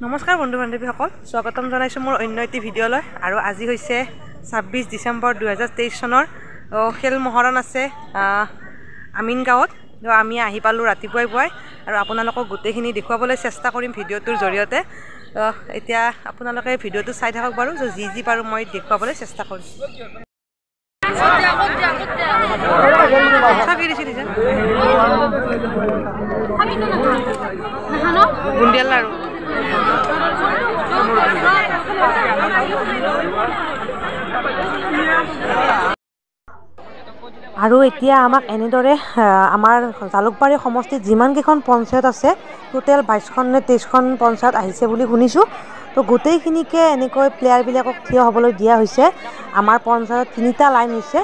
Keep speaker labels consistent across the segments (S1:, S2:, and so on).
S1: নমস্কাৰ বন্ধু বান্ধৱীসকল, স্বাগতম জনাইছোঁ মোৰ অন্য এটি ভিডিঅ'লৈ। আৰু আজি হৈছে 26 ডিচেম্বৰ 2023 চনৰ খেল মহৰণ আছে আমিনগাঁৱত। তো আমি আহি পালোঁ ৰাতিপুৱাই পুৱাই আৰু আপোনালোকক গোটেইখিনি দেখুৱাবলৈ চেষ্টা কৰিম ভিডিঅ'টোৰ জৰিয়তে। এতিয়া আপোনালোকে ভিডিঅ'টো চাই থাকক বাৰু, যি যি পাৰোঁ মই দেখুৱাবলৈ চেষ্টা কৰিম। বুন্দিয়াৰ লাড়ু। আৰু এতিয়া আমাক এনেদৰে আমাৰ জালুকবাৰী সমষ্টিত যিমানকেইখন পঞ্চায়ত আছে, টোটেল 22খন নে 23খন পঞ্চায়ত আহিছে বুলি শুনিছোঁ। তো গোটেইখিনিকে এনেকৈ প্লেয়াৰবিলাকক থিয় হ'বলৈ দিয়া হৈছে। আমাৰ পঞ্চায়ত 3টা লাইন হৈছে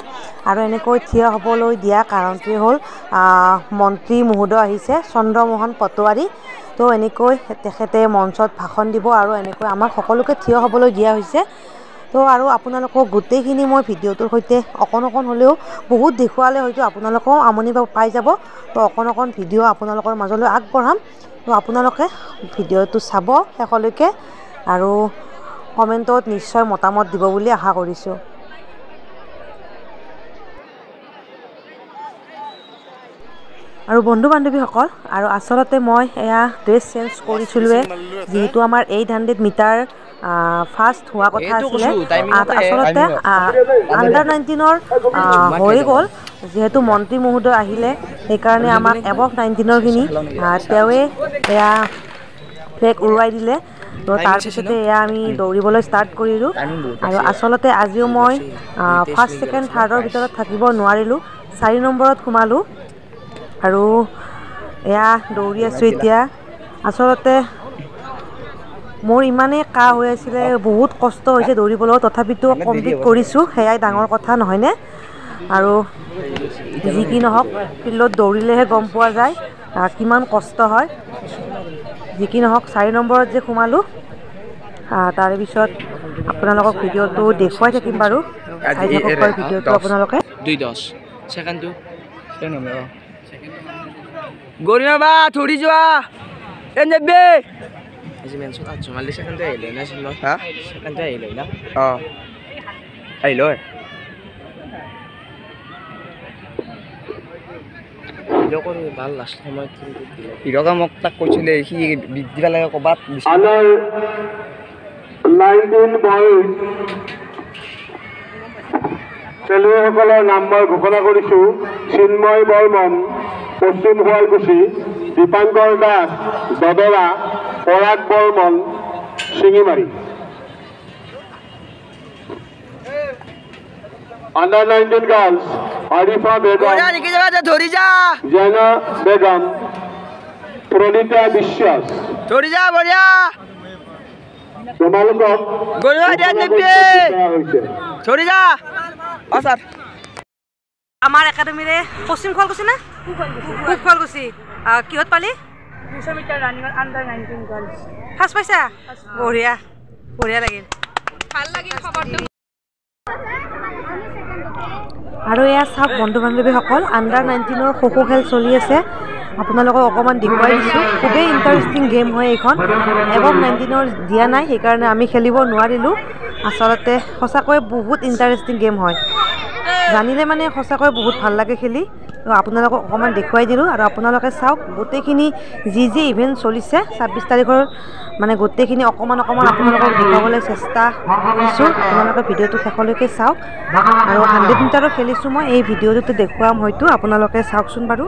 S1: আৰু এনেকৈ থিয় হ'বলৈ দিয়া কাৰণটোৱে হ'ল মন্ত্ৰী মহোদয় আহিছে, চন্দ্ৰমোহন পাটোৱাৰী। তো এনেকৈ তেখেতে মঞ্চত ভাষণ দিব আৰু এনেকৈ আমাক সকলোকে থিয় হ'বলৈ দিয়া হৈছে। তো আৰু আপোনালোকক গোটেইখিনি মই ভিডিঅ'টোৰ সৈতে অকণ অকণ হ'লেও বহুত দেখুৱালে হয়তো আপোনালোকেও আমনি পাই যাব। তো অকণ অকণ ভিডিঅ' আপোনালোকৰ মাজলৈ আগবঢ়াম। তো আপোনালোকে ভিডিঅ'টো চাব শেষলৈকে আৰু কমেণ্টত নিশ্চয় মতামত দিব বুলি আশা কৰিছোঁ। আৰু বন্ধু বান্ধৱীসকল, আৰু আচলতে মই এয়া ড্ৰেছ চেঞ্জ কৰিছিলোঁৱে, যিহেতু আমাৰ 800 মিটাৰ ফাৰ্ষ্ট হোৱা কথা আছিলে। আচলতে আণ্ডাৰ 19ৰ হৈ গ'ল, যিহেতু মন্ত্ৰী মহোদয় আহিলে সেইকাৰণে আমাক এবভ 19ৰখিনি তেওঁৱে এয়া ফ্লেগ উৰুৱাই দিলে। তো তাৰপিছতে এয়া আমি দৌৰিবলৈ ষ্টাৰ্ট কৰিলোঁ। আৰু আচলতে আজিও মই ফাৰ্ষ্ট ছেকেণ্ড থাৰ্ডৰ ভিতৰত থাকিব নোৱাৰিলোঁ, 4 নম্বৰত সোমালোঁ আৰু এয়া দৌৰি আছোঁ এতিয়া। আচলতে মোৰ ইমানেই কাহ হৈ আছিলে, বহুত কষ্ট হৈছে দৌৰিবলৈ, তথাপিতো কমপ্লিট কৰিছোঁ, সেয়াই ডাঙৰ কথা নহয়নে? আৰু যি কি নহওক, ফিল্ডত দৌৰিলেহে গম পোৱা যায় কিমান কষ্ট হয়। যি কি নহওক, 4 নম্বৰত যে সোমালোঁ, তাৰে পিছত আপোনালোকক ভিডিঅ'টো দেখুৱাই থাকিম বাৰু, চাই থাকক বাৰু ভিডিঅ'টো আপোনালোকে।
S2: 2 10 ছেকেণ্ডটো গৰিমা বা ধৰি যোৱা এন যাবি। আজি মেনচত 800 মাৰিলে ছেকেণ্ডে আহিলে না?
S3: হা,
S2: ছেকেণ্ডে আহিলে না?
S3: অঁ, আহিল হয়।
S2: ভাল লাষ্ট সময়ত
S3: হিৰকা মোক তাক কৈছিলে, সি দিব লাগে ক'ৰবাত।
S4: আণ্ডাৰ 19 বয়জ খেলুৱৈসকলৰ নাম মই ঘোষণা কৰিছোঁ। চিন্ময় বৰ্মন, পশ্চিম শুৱালকুছি; দীপাংকৰ দাস, দদৰা; পৰাগ বৰ্মন, শিঙিমাৰী। আণ্ডাৰ 19 গাৰ্লছ আৰিফা বেগম,
S2: ধৰি যা,
S4: জেনা বেগম, প্ৰণীতা বিশ্বাস।
S2: ধৰি যা, বঢ়িয়া।
S4: তোমালোকক
S2: ধৰি যা।
S1: আমাৰ একাডেমীৰে পশ্চিম শুৱালকুছি না পূব শুৱালকুছি, কিহত পালি?
S5: 200 মিটাৰ ৰানিঙত আণ্ডাৰ 19 গাৰ্লছ
S1: ফাৰ্ষ্ট পাইছা। বঢ়িয়া, বঢ়িয়া লাগিল,
S5: ভাল লাগিল খবৰটো।
S1: আৰু এয়া চাওক বন্ধু বান্ধৱীসকল, আণ্ডাৰ 19ৰ খো খো খেল চলি আছে, আপোনালোকক অকণমান দেখুৱাই দিছোঁ। খুবেই ইণ্টাৰেষ্টিং গেম হয় এইখন। এবভ 19ৰ দিয়া নাই, সেইকাৰণে আমি খেলিব নোৱাৰিলোঁ। আচলতে সঁচাকৈ বহুত ইণ্টাৰেষ্টিং গেম হয়, জানিলে মানে সঁচাকৈ বহুত ভাল লাগে খেলি। তো আপোনালোকক অকণমান দেখুৱাই দিলোঁ আৰু আপোনালোকে চাওক গোটেইখিনি যি যি ইভেণ্ট চলিছে 26 তাৰিখৰ, মানে গোটেইখিনি অকণমান অকণমান আপোনালোকক দেখুৱাবলৈ চেষ্টা কৰিছোঁ। আপোনালোকে ভিডিঅ'টো শেষলৈকে চাওক। আৰু 100 মিটাৰো খেলিছোঁ মই, এই ভিডিঅ'টোতে দেখুৱাম হয়তো, আপোনালোকে চাওকচোন বাৰু।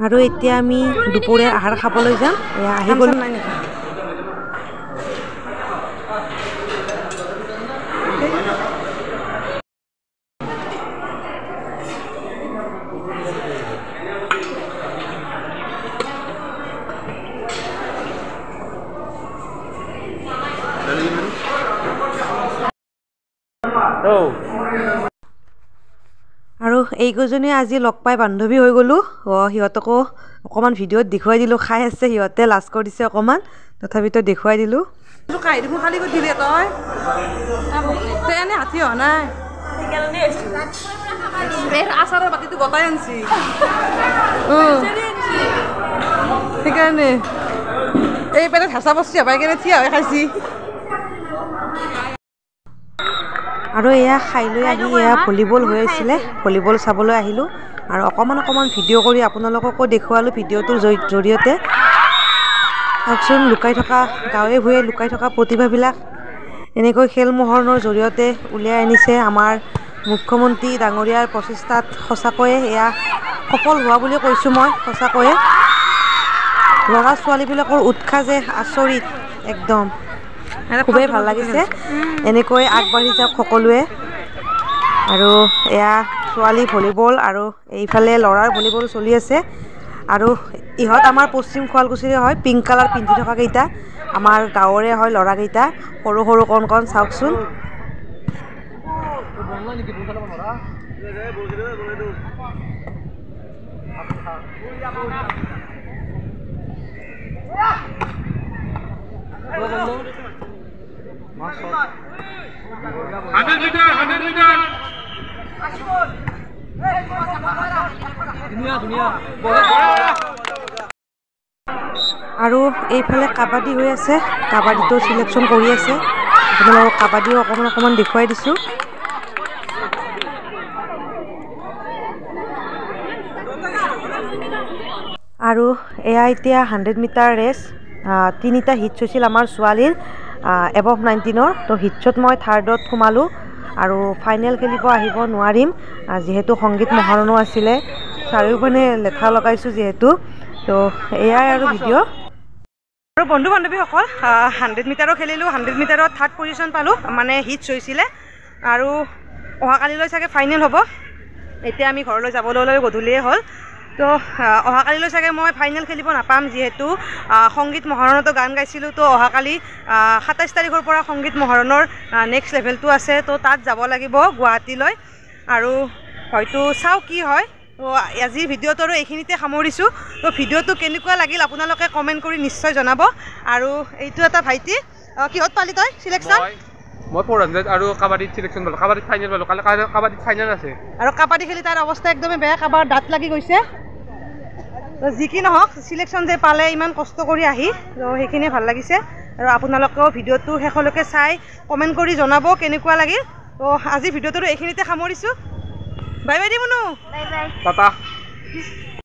S1: আৰু এতিয়া আমি দুপৰীয়াৰ আহাৰ খাবলৈ যাম। আহি গ'ল। আৰু এইকেইজনীয়ে আজি লগ পাই বান্ধৱী হৈ গ'লোঁ। সিহঁতকো অকণমান ভিডিঅ'ত দেখুৱাই দিলোঁ, খাই আছে সিহঁতে, লাজ কৰিছে অকণমান, তথাপিতো দেখুৱাই দিলোঁ। সেইকাৰণে এই পেটত হেঁচা পৰছি পাই কেনে থিয় হৈ খাইছি। আৰু এয়া খাই লৈ আহি এয়া ভলীবল হৈ আছিলে, ভলীবল চাবলৈ আহিলোঁ আৰু অকণমান অকণমান ভিডিঅ' কৰি আপোনালোককো দেখুৱালোঁ ভিডিঅ'টোৰ জৰিয়তে। চাওকচোন, লুকাই থকা গাঁৱে ভূঞে লুকাই থকা প্ৰতিভাবিলাক এনেকৈ খেল মহৰণৰ জৰিয়তে উলিয়াই আনিছে। আমাৰ মুখ্যমন্ত্ৰী ডাঙৰীয়াৰ প্ৰচেষ্টাত সঁচাকৈয়ে এয়া সফল হোৱা বুলি কৈছোঁ মই। সঁচাকৈয়ে ল'ৰা ছোৱালীবিলাকৰ উৎসাহ যে আচৰিত, একদম খুবেই ভাল লাগিছে। এনেকৈ আগবাঢ়ি যাওক সকলোৱে। আৰু এয়া ছোৱালী ভলীবল আৰু এইফালে ল'ৰাৰ ভলীবল চলি আছে। আৰু ইহঁত আমাৰ পশ্চিম শুৱালকুছিৰে হয়, পিংক কালাৰ পিন্ধি থকা কেইটা আমাৰ গাঁৱৰে হয় ল'ৰাকেইটা, সৰু সৰু কণ কণ, চাওকচোন। আৰু এইফালে কাবাডী হৈ আছে, কাবাডীটো চিলেকশ্যন কৰি আছে। আপোনালোকক কাবাডীও অকণমান অকণমান দেখুৱাই দিছোঁ। আৰু এয়া এতিয়া 100 মিটাৰ ৰেচ, 3টা হিটছ হৈছিল আমাৰ ছোৱালীৰ এবভ 19ৰ। তো হিটছত মই থাৰ্ডত সোমালোঁ আৰু ফাইনেল খেলিব আহিব নোৱাৰিম, যিহেতু সংগীত মহাৰণো আছিলে, চাৰিওপিনে লেঠা লগাইছোঁ যিহেতু। তো এয়াই আৰু ভিডিঅ'। আৰু বন্ধু বান্ধৱীসকল, 100 মিটাৰো খেলিলোঁ, 100 মিটাৰত থাৰ্ড পজিশ্যন পালোঁ, মানে হিটছ হৈছিলে। আৰু অহাকালিলৈ চাগে ফাইনেল হ'ব। এতিয়া আমি ঘৰলৈ যাবলৈ হ'লে গধূলিয়ে হ'ল। তো অহাকালিলৈ চাগে মই ফাইনেল খেলিব নাপাম, যিহেতু সংগীত মহাৰণতো গান গাইছিলোঁ। তো অহাকালি 27 তাৰিখৰ পৰা সংগীত মহাৰণৰ নেক্সট লেভেলটো আছে, তো তাত যাব লাগিব গুৱাহাটীলৈ। আৰু হয়তো চাওঁ কি হয়। তো আজিৰ ভিডিঅ'টো আৰু এইখিনিতে সামৰিছোঁ। তো ভিডিঅ'টো কেনেকুৱা লাগিল আপোনালোকে কমেণ্ট কৰি নিশ্চয় জনাব। আৰু এইটো এটা ভাইটি, কিহত পালি তই চিলেকশ্যন?
S6: মই 400 আৰু কাবাডীত চিলেকশ্যন পালোঁ, কাবাডীত ফাইনেল পালোঁ। কালি কাবাডীত ফাইনেল আছে।
S1: আৰু কাবাডী খেলি তাৰ অৱস্থা একদমেই বেয়া, কাবাৰ দাঁত লাগি গৈছে। তো যি কি নহওক, চিলেকশ্যন যে পালে ইমান কষ্ট কৰি আহি, তো সেইখিনিয়ে ভাল লাগিছে। আৰু আপোনালোকেও ভিডিঅ'টো শেষলৈকে চাই কমেণ্ট কৰি জনাব কেনেকুৱা লাগিল। তো আজি ভিডিঅ'টো এইখিনিতে সামৰিছোঁ। Bye by the Munu,
S5: bye bye,
S6: Tata.